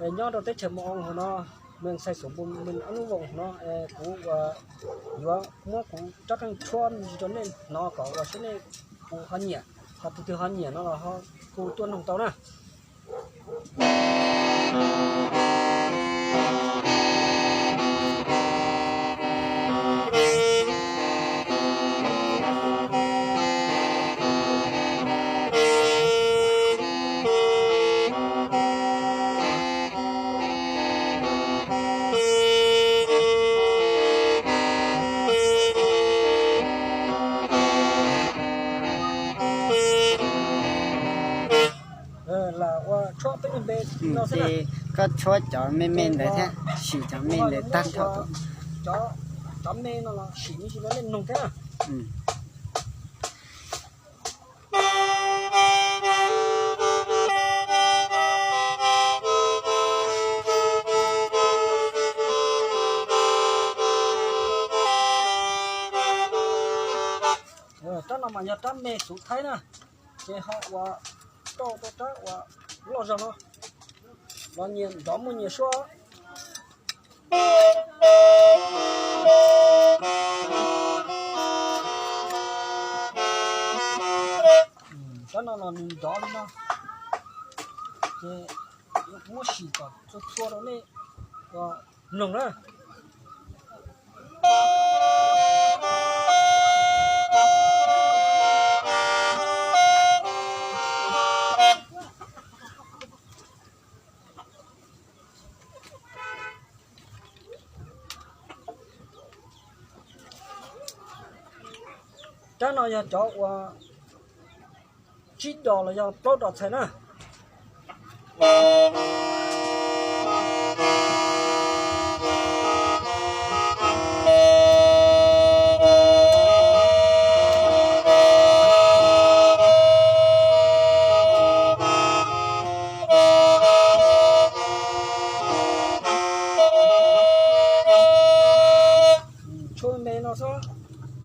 Nyob rau teb chaws Moo Oo hauv no, mws Xais Xum Npu Mws ob lub voos no, kuv yuav muab kuv rab qeej tshuab me ntsis rau nej hnov kom ua saib nej puas ho nyiam, ho tus twg ho nyiam no los ho kuj tuaj noog tau na. Lam ua tshuab peb lub npe no xwb na. Ces koj tshuab cov me me ntawd thiab sim cov me ntawd tag nrho. Cov, cov me no los sim me ntsis rau nej mloog thiab na. Rab no mas yog rab me xuv thaib na, ces ho ua tau rab uas loj zog no los nyias nrov muaj nyias suab. Rab no los nws nrov li no, ces muab sim kom txhua txhua rau nej mloog na. Rab no yog cov uas tsib dos los yog plaub dos txhais na. Tshuab me no xwb.